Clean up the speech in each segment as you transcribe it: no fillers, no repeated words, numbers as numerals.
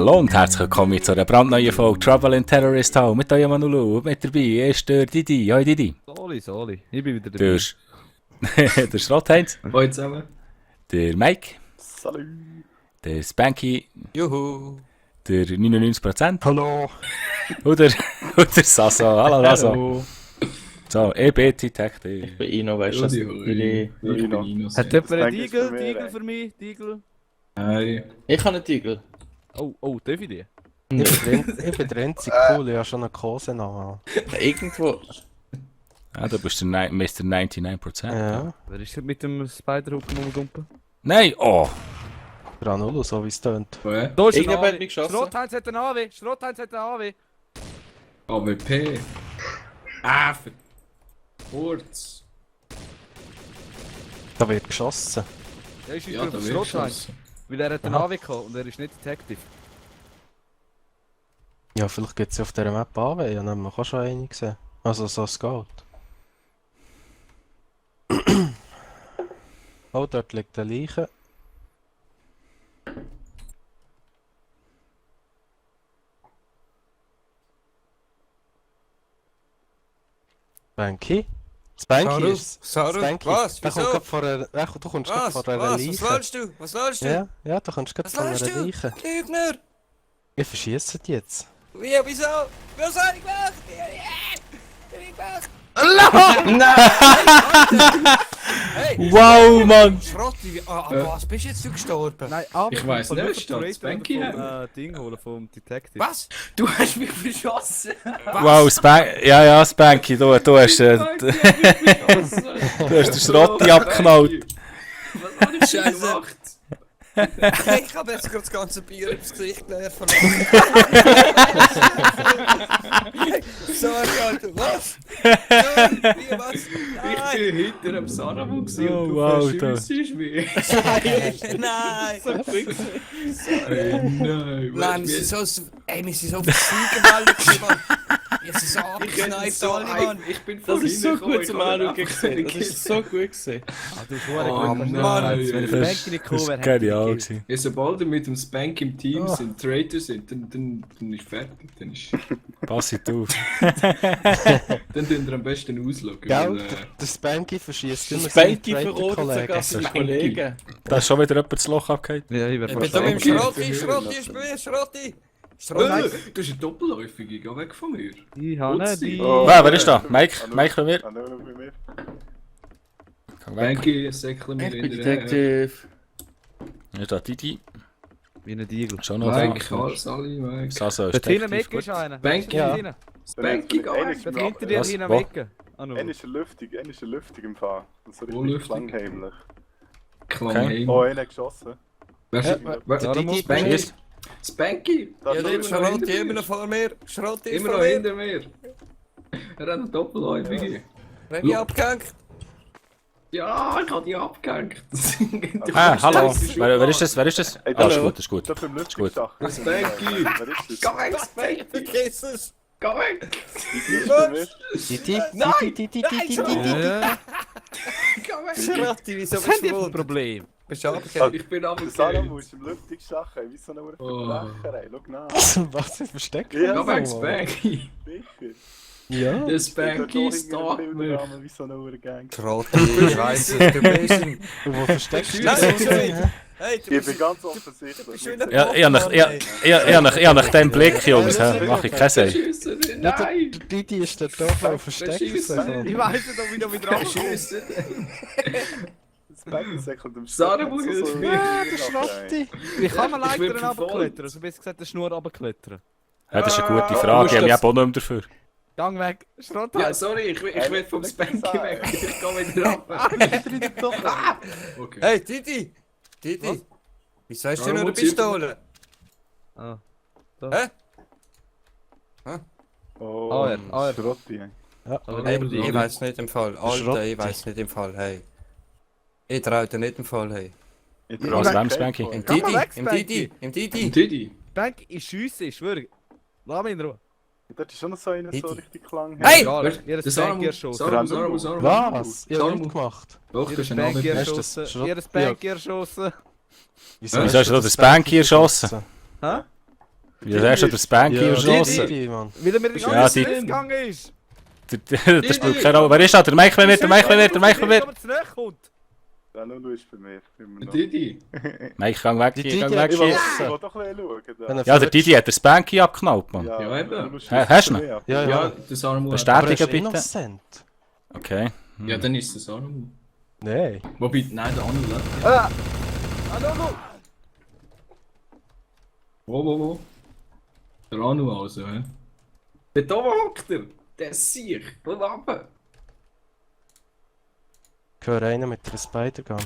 Hallo und herzlich willkommen zu einer brandneuen Folge Trouble in Terrorist Hall mit eurem Manulu. Mit dabei ist der Didi. Hoi Didi. Soli. Ich bin wieder dabei. Der Schrottheinz. Hoi zusammen. Der Mike. Salut. Der Spanky. Juhu. Der 99%. Hallo. Und der Sasso. Hallo Sasso. So, EB-Detective. Ich bin Ino, weißt du? Hat jemand einen Danke für Diegel mich, für mich? Diegel? Nein. Ich habe einen Tiegel. Oh, darf ich die? Ich bin der einzige Cool, ich habe schon eine Kose noch. Irgendwo. Ja, du bist der Mr. 99%. Ja, Wer ist denn mit dem Spider-Hook rumgumpen? Nein, oh. Granulu, so wie es tönt. Woher? Da ist Irgendjemand hat ein mich geschossen. Schrottheinz hat einen AW! Schrottheinz hat einen AW! AWP. Für kurz. Da wird geschossen. Der ist Ja, auf da den wird Schrottheinz. geschossen. Weil er hat einen AW gehabt und er ist nicht Detective. Ja, vielleicht gibt es auf dieser Map AW, ich habe nämlich auch schon eine gesehen. Also so Scout. Oh, dort liegt eine Leiche. Spanky? Spanky ist Spanky. Was? Der kommt Wieso? grad vor einer, du kommst gerade Was? vor einer Was? Was Leiche. willst du? Was willst du? Ja, du kommst gerade Was von einer willst du? Leiche. Lügner! Ich verschieße dich jetzt. Wie, wieso? Was soll ich machen? Ich gemacht? Hey! Wow, Mann. Schrotti, was bist jetzt du gestorben? Nein, AW! Ich weiss nicht, steht Spanky vom Ding holen, vom Detective. Was? Du hast mich verschossen. Wow, Spanky, du hast, du hast den Schrotti abgeknallt. Was hab ich Scheiße. gemacht? Ich habe jetzt gerade das ganze Bier ins Gesicht geworfen. Sorry, Alter, was? Wie, was? Ich bin hinter dem Saramo und Oh, du wow, verschießt mich. Nein! Nein, Nein, wir sind so... Ey, wir sind so versiegen, Mann. Wir sind so abgekneift, alle, Mann. Ich bin Das vorhin ist so gekommen, gut ich zum hab Anschauen einfach gesehen. Das gekillt. ist so gut gesehen. Du hast Oh, Glück Mann. Wenn der Spanky nicht gekommen wäre, Das hätte war genial. ich gekillt. Ja, sobald wir mit dem Spank im Team sind, Traitor sind, dann ist fertig. Pass it auf. Dann tun wir am besten ausloggen. Gell? weil, Der Spanky verschießt immer Spanky seine verrotet sogar Traitor-Kollegen. seine Kollegen. Da ist schon wieder jemand das Loch abgehakt. Ja, ich wäre Ich bin da mit dem Schrotti. Schrotti ist bei mir, Schrotti! Du hast eine Doppelläufige, geh weg von mir. Ich habe die... Wer ist da? Mike bei mir? Hallo, bei mir. Komm weg. Spanky, säckle mir Ich bin in der Detective. Hier ist da Didi. Wie ein Diegel. Schon noch da. Mike, alles, alle, Mike. Sasso ist Dort hinten am definitiv Ecke ist gut. einer. Spanky. Dort Ja. hinten. Spanky, geh weg. Dort hinter dir Was? hinten am Wo? Ecke. Ah, no. Einer ist lüftig im Fall. Das ist so Wo richtig lüftig? klangheimlich. Klangheim. Oh, einer geschossen. Darum Spanky. Schießt. Spanky. Da Ja, ist der noch Schrotti immer noch vor mir. Schrotti ist Immer vor noch mir. hinter mir. Er hat eine Doppelläufige. Wer mich abgehängt? Ja, ich hab die abgehängt. Hallo. Wer ist das? Wer ist das? Ey, Ah, ist hallo. gut, ist gut. Da beim gut. Lüftungsdach. Spanky. Wer ist das? Geh weg, Spanky. Vergiss es! Geh weg. Die ist bei mir. Didi? Nein! Didi? Ja. Geh weg. Schrotti, wieso Was bist habt ihr du für ein wund? Problem? Bist du abgehängt? Ich bin Der Saramo abgekehrt. ist im Lüftungsdach, ey, wie so eine Oh. Verbrecherei. Schau nach. Was ist versteckt? Ja, Geh weg, so, Spanky. Sicher. Ja. Der Spanky stalkt mich. Wie so eine Urgang. Schrotti, ich weiss es, du bist ein... Und wo versteckst du Nein, dich? schon wieder. Hey, du Ich bist bin ganz bist offensichtlich. schon wieder- Ja, ich habe nach dem Blick, Jungs, mache ich keinen Sinn. Schiessen. Ja, Nein. der Didi ist dort oben und versteckt sich. Ich weiss nicht, ob ich noch wieder rankomme. Schiessen. Das Becken im Saramo hilft mir. Der Schrotti. Wie kann man Ich bin Leitern verfolgt. runterklettern? Also besser gesagt, eine Schnur runterklettern. Ja, das ist eine gute Frage, ich habe mich auch noch nicht dafür. Gang weg, Schrott Ja, halt. sorry, ich will vom Spanky weg. Ich geh wieder ab. Okay. Hey, Didi! Didi! Wieso hast du nur eine Pistole? Ah. Hä? Oh, Ah, Schrotti. Aber Hey, neben dir. ich weiß nicht im Fall. Alter, Schrotti. ich weiß nicht im Fall, hey. Ich trau dir nicht im Fall, hey. Was, wem Spanky? Im Komm mal Didi, weg, im Spanky. Didi, im Didi. Didi. Bank, ich schiesse, ich schwöre. Lass mich in Ruhe. Dort ist schon noch so einer so Didi. richtig klang. Hey! Egal, ihr Der Saramo. Bank erschossen. Saramo. Was? Ich habe Saramo. nichts gemacht. Doch, Ihr das ist ein Bank Name. erschossen. Ihr Bank erschossen. Wieso hast du den Spanky erschossen? Hä? Wie hast du den Spanky erschossen? Didi, Mann. Weil er mir die Ja, ganze die- Zeit gegangen ist. Das spielt keine Rolle. Wer ist da? Der Michael wird, der Michael wird, der Michael wird. Aber zurückkommt. Der Lulu ist bei mir. Immer noch. Didi. Michael, gang weg Die hier, Didi gang hat weg Ich will hier. geschossen. doch ein bisschen schauen. Wenn er Ja, der verletzt- Didi hat den Spanky abgeknallt, Mann. Ja, eben. Lulu schießt Hast du bei ihn? mir ab. Ja, Ja, ja. das Armu. Aber er Bestätigen ist bitte. innocent. Okay. Ja, dann ist das Armu. Nein. Wobei, nein, der Anu lebt. Ah! Hallo! Wo? Der Anu also, hä? Der da hockt er! Der ist sicher! Komm runter! Ich höre einen mit einer Spider-Gun.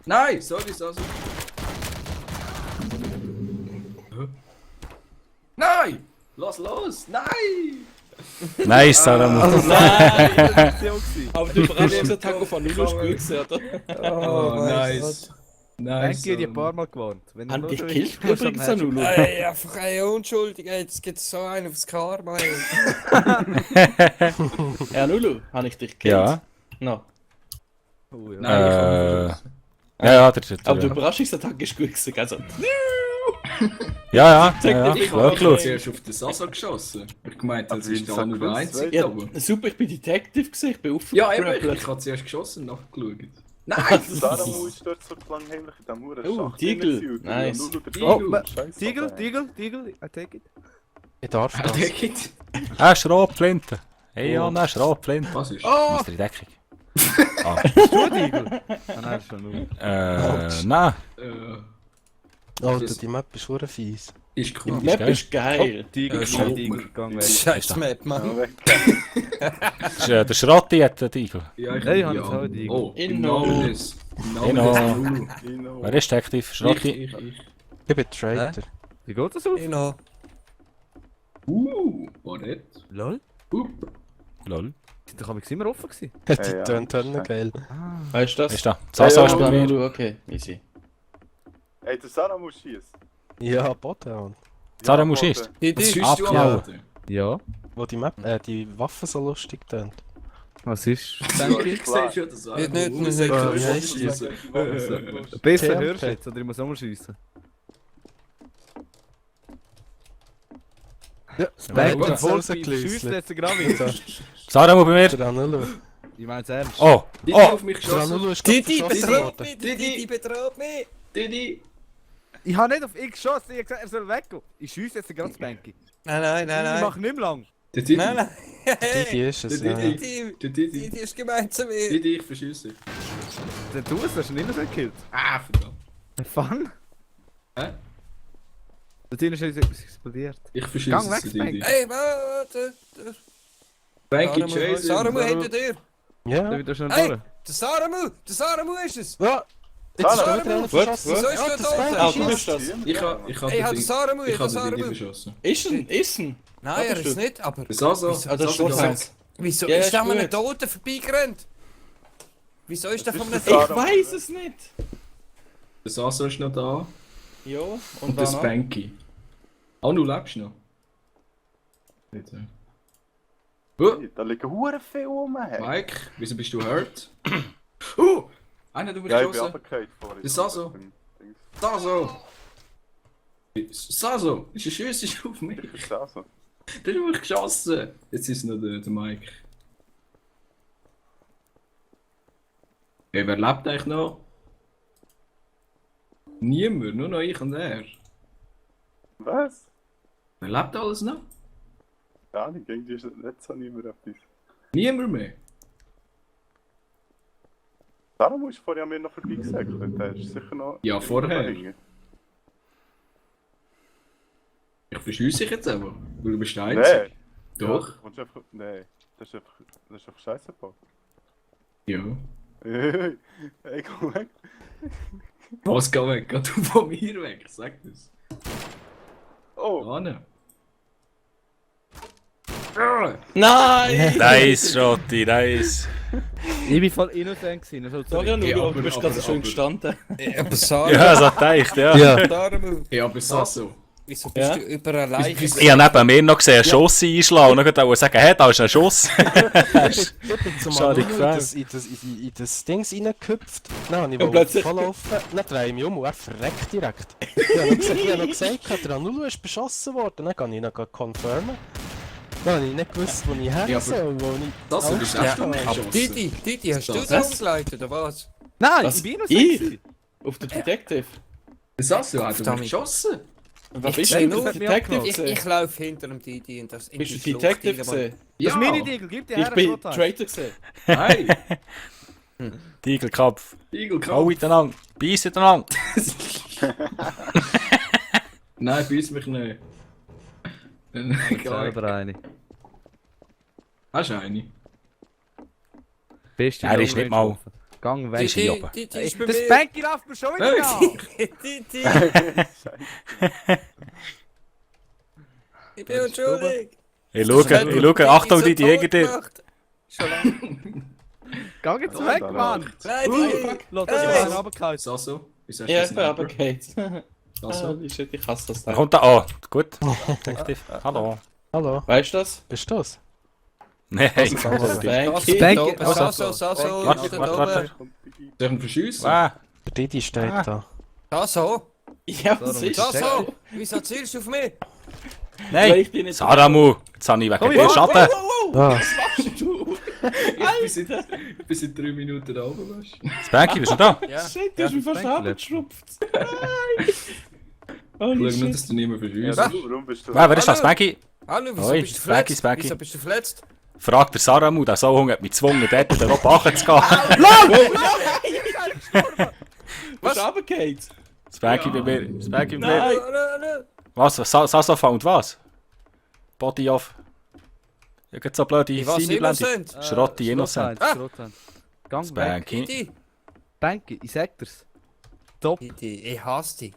Nein! Sorry, Sasu! Nein! Lass los! Nein! Nice, Saram. Aber du brauchst jetzt einen Taco von Null gewesen, oder? Oh, nice! Nice! Danke, die ein paar Mal gewarnt. Wenn Haben nur dich so gekillt wenig übrigens hast, an Lulu? Ey, einfach ein Unschuldiger, jetzt gibt es so einen aufs Karma. ey. Ja, Lulu, habe ich dich gekillt? Ja. No. Oh, ja. Nein, ich habe Ja, der. Aber der Überraschungsattack ist gut gewesen, also. Ja, Zeig ja. dir die Ich Ja, habe klar. zuerst auf den Sasa geschossen. Ich gemeint, das Also, ist der wie Anu der gesagt, Einzige. Ja, aber- super, ich bin Detective gewesen, ich bin Ja, eben, aufgegrappelt. ich habe zuerst geschossen und nachgeschaut. Nein! Sarah ist dort so lang heimlich in diesem Huren Oh, Schacht. Tiegel. drin gewesen. Nice. Und Lulu, der Tiegel. Tiegel. Oh, Scheiße, Tiegel, Alter. I take it. Ich darf Ah, das. der geht. Ah, Schrotflinte. Hey, ja, nein, Schrotflinte. Was ist? Oh! Ist der in Deckung? Du Tiegel? Ah nein, ist schon nur. Nein. Alter, die Map ist verdammt fies. Ist Die cool. Map geil. ist geil. Tiegel, Schraub Tiegel, mir. gang weg. Scheiß Map, Mann. Ja, weg. Das ist, der Schrotti hat den Igel. Ja, ich Hey, ja. ich habe auch die. Oh, Inno. genau das. Inno. Inno. Ino. Wer ist Detektiv? Schrotti? Ich. Ich bin Traitor. Wie geht das auf? Ich noch. Barett. Lol. Lol. Sind doch aber immer offen gewesen. Die ja, tönt das dann ist geil. Weißt du das? Ist da. Sasa ist Ah, bei mir. Lulu, okay, easy. Ey, der Sarah muss schießen. Ja, Boden, Mann. Sarah muss schießen. Die, Was die. schießt du Abknallen. an? Ja. Wo die Map, die Waffe so lustig tönt. Was ist? Danke, ich sehe schon, dass Nicht, nicht, nicht. Wie heisst die? Besser TMP. hörst du jetzt, oder ich muss auch mal schiessen. Ja, Wer Spank hat und voll das rausgelöst? schießt jetzt gerade wieder. Sarah muss bei mir. Der Anulu. Ich mein's ernst. Oh, Didi oh. auf mich Der geschossen. Anulu ist gerade Didi verschossen bedroht worden. mich, Didi bedroht mich. Didi. Ich habe nicht auf ihn geschossen, ich habe gesagt, er soll weggehen. Ich schiesse jetzt gerade Spanky. Nein, Ich mache nicht mehr lang. Der Didi. Nein, nein. Didi ist es, Der ja. Didi. Didi, Der Didi. Didi ist gemeint zu mir. Didi, ich verschieße. Der Tuss hast du ihn immer so gekillt. Ah, verdammt. Fun? Hä? Der Tino ist explodiert. Ich verschieße Gang weg, zu Spank. Didi. Ey, warte. Frankie Jason. Saramu hinter dir. Ja. Der wieder schnell Hey, durch. der Saramu ist es. Ja. Jetzt ist Sarah. wieder einer Was? verschossen. Wieso ist Ja, der das tot? Spanky Ah, du schießt. bist das. Ich habe Ey, hat der Saramu, Ich der habe den Didi Saramu. verschossen. Ist ein? Nein, er ist nicht, aber... Der Sasa. Ah, das ist Sasa schon geht's. Wieso Ja, ist ist der an einem gut. Toten vorbeigerannt? Wieso ist der Das von ist einem der Ich Sarah. weiß es nicht. Der Sasa ist noch da. Ja, Und und der dann... Spanky. Ah, du lebst noch. Nicht, ja. Oh, Da liegen Huren viel rum. hey. Mike, wieso bist du hurt? Einer du mich Ja, ich bin geschossen. runtergefallen vorhin. Das ist auch so. Saso! Saso! Ist ein Schuss ist auf mich! Das ist auch so. Der hat mich geschossen! Jetzt ist noch der Mike. Hey, wer lebt eigentlich noch? Niemand, nur noch ich und er. Was? Wer lebt alles noch? Ja, nicht, irgendwie ist nicht so niemand etwas. Niemand mehr. Sarah muss vorher an mir noch vorbeigesegelt. Der ist sicher noch. Ja, vorher. da hinten. Ich verschüsse dich jetzt aber, weil du bist der Einzige. Nee. Doch. Ja, willst du einfach. Nee. Das ist einfach scheiße gebaut. Ja. Ey, komm weg. Was, geh weg, geh du von mir weg, sag das. Oh! Anne. Nein! Nice, Schrotti, nice. Ich bin voll innocent gewesen. So Sag ja nur, Ja, du bist gerade schön gestanden. Aber Saramu. Ja, so teicht, ja. Ja. Saramu. Ja, aber Sasso. Wieso bist du über eine Leiche? Ich habe neben mir noch gesehen, einen Schuss einschlagen und dann sagen, hey, da ist ein Schuss. Ich bin zum Schade, Manuel gefällt. in das Ding reingehüpft. Dann habe ich plötzlich- volllaufen. Dann drehe ich mich um und er verreckt direkt. Ich habe noch gesagt, der Anulu ist beschossen worden. Dann kann ich noch confirmen. Dann habe ich nicht gewusst, wo ich her Ja, soll. aber- Wo ich Das ist echt Aber geschossen. Didi, hast du Das- da umgeleitet, oder was? Nein, Was? ich bin noch Ich? sexy. Auf den Detective. Sasso hat Verdammt. mich geschossen. Und was Ich bist sehe du? nur- Der Detective Ich gesehen? laufe hinter dem Didi und das in Bist du die Schlucht Detective irgendwann. gesehen? Das ist meine Diegel, gib dir Ich her, bin Schrottteil. Traitor gesehen. Nein, Tigerkopf. Igel Hau Kauf. miteinander. Beiß miteinander. Nein, beiß mich nicht. Egal. Selber eine. Hast du eine? Beste Er ist nicht mal. Gang weg. Ist hier oben. Didi ist bei Das mir. Spanky läuft mir schon wieder Hey. nach. Didi! Ich bin unschuldig. Ich schaue, Achtung, die Jäger dir. Gemacht. Schon lange. Geh jetzt weg, Mann. Nein, Didi! Lass Hey. das mal runtergehalten. Sasso, wie sagst Ja, du ich bin aber Kate. Sasso? Ich hasse das Da da. kommt da. Oh, gut. Detective. Hallo. Hallo, Weißt du das? bist du das? Nein. Spanky. Spanky. Da oben, Sasso, Warte, Sasso, warte, da warte. oben. Soll ich ihn verschiessen? Ah, Der Didi steht da. Sasso, Ja, was ist das? Sasso, wieso zielst du auf mich? Weil nein. ich bin nicht... Saramu. Jetzt habe ich wegen dir Schaden. Wow, Ah, was machst du? Ich bin seit 3 Minuten da oben, weißt du? Spanky, bist du da? Ja. Shit, du hast mich fast Spanky abgeschrupft. Nein! Schau Holy nur, shit. dass du nicht mehr verschießt. Warum bist du Wer ist das? Hallo. Spanky? Hallo, wieso Oi, bist du Spanky, verletzt? Spanky. Wieso bist du verletzt? Fragt der Saramu, der Sohn hat mich gezwungen, dort in den Obachen zu gehen. Du bist runtergefallen. Spanky bei mir. Spanky bei Nein. mir. Was? Sasso found was? Body off. Ja, geht so blöd, die Was Sini-Blende. Innocent? Schrotti Innocent. Schrottteil. Gang weg. Spanky. Didi, Spanky, ich sag dir's. Top. Didi, ich hasse dich.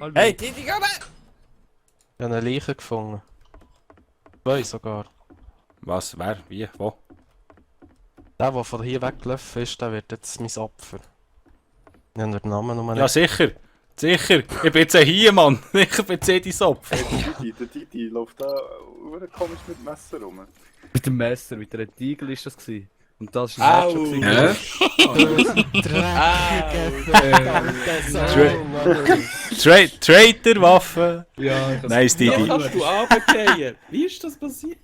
Hallo. Hey, Didi, komm her! ich habe eine Leiche gefunden. 2 sogar. Was? Wer? Wie? Wo? Der von hier weggelaufen ist, der wird jetzt mein Opfer. Ich habe den Namen noch Ja, nicht. sicher. Sicher. Ich bin jetzt hier, Mann. Ich bin jetzt die Sopf. Der Didi läuft da komisch mit Messer rum. Mit dem Messer, mit der Tiegel ist das gewesen. Und das ist Au. schon Hä? Traitor-Waffe. Ja, ich Nice, Wie Didi. kannst du runterfallen? Wie ist das passiert?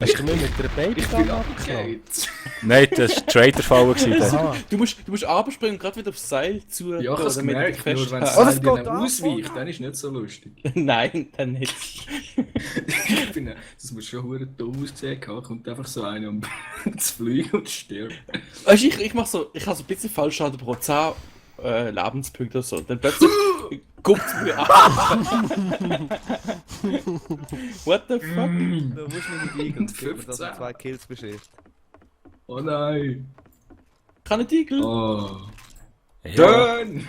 Hast du mir mit der Ich bin Babygun abgenommen? abgekehrt. Nein, das war Traitor-Fall. gewesen. Aha. Du musst runterspringen und gerade wieder aufs Seil zu. Ja, ich hab's damit du dich gemerkt, nur wenn es festhalten. Oh, das Seil geht dann auch. ausweicht, dann ist nicht so lustig. Nein, dann nicht. Ich bin, das muss schon hure dumm aussehen haben, kommt einfach so einer um zu fliegen und stirbt. Weißt du, ich mach so, ich habe so ein bisschen Fallschaden pro 10 Lebenspunkte oder so. Dann plötzlich guckt es mir an. What the fuck? Du musst mir die Tiegel, dass du 15. 2 Kills beschäftigt. Oh nein! Kann ein Igel? Oh! Ja. Dön!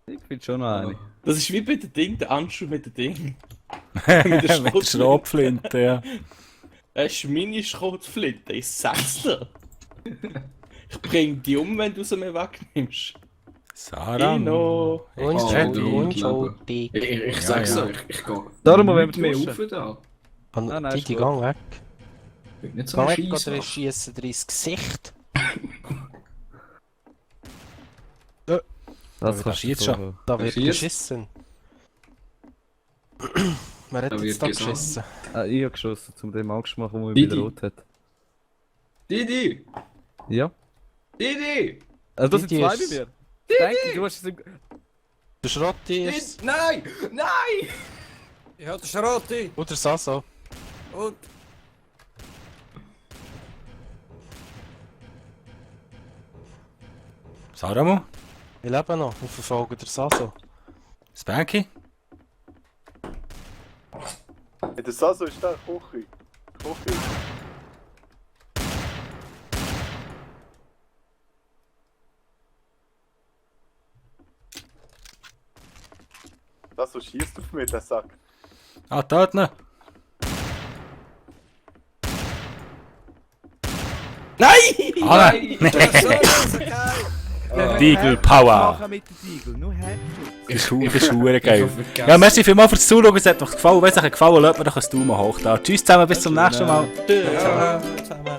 Ich finde schon noch eine. Das ist wie bei dem Ding, der Anschuh mit dem Ding. Mit der Schrotflinte, ja. Das ist meine Schrotflinte, ich sag's dir. Ich bring die um, wenn du sie mir wegnimmst. Sarah. Ino. Unschuldig. Ich sag's ja. euch, ich geh. Darum wollen wir nicht mehr pushen. rauf da. Nein, ist Didi, gut. gang weg. Ich bin nicht so Gang ein weg oder ich Scheissmann. schiesse dir ins Gesicht. Das passiert schon. Da wird Schießt. geschissen. Wer hat Da jetzt wird da gesandt. geschissen? Ich habe geschossen, um den Angst zu machen, der mich Didi. bedroht hat. Didi! Ja. Didi! Also das sind Didi 2 bei ist- mir. Spanky, du hast es im... Der Schrotti ist... Didi! Nein! Nein! Ich hatte Schrotti. Oder Sasso. Und Saramu. Ich lebe noch und verfolge der Sasso. Spanky. Ja, der Sasso ist da, Kochi. Kochi. Sasso schießt auf mich, der Sack. Ah, dort noch. Nein! Ah, nein. so ist geil. Deagle Power. Machen mit den Deagle, nur Headshot. Ich bin schwer geil. Ja, merci vielmals fürs Zuschauen, es hat euch gefallen. Wenn es euch gefallen hat, lasst mir doch einen Daumen hoch da. Tschüss zusammen, bis zum nächsten Mal. Tschüss zusammen.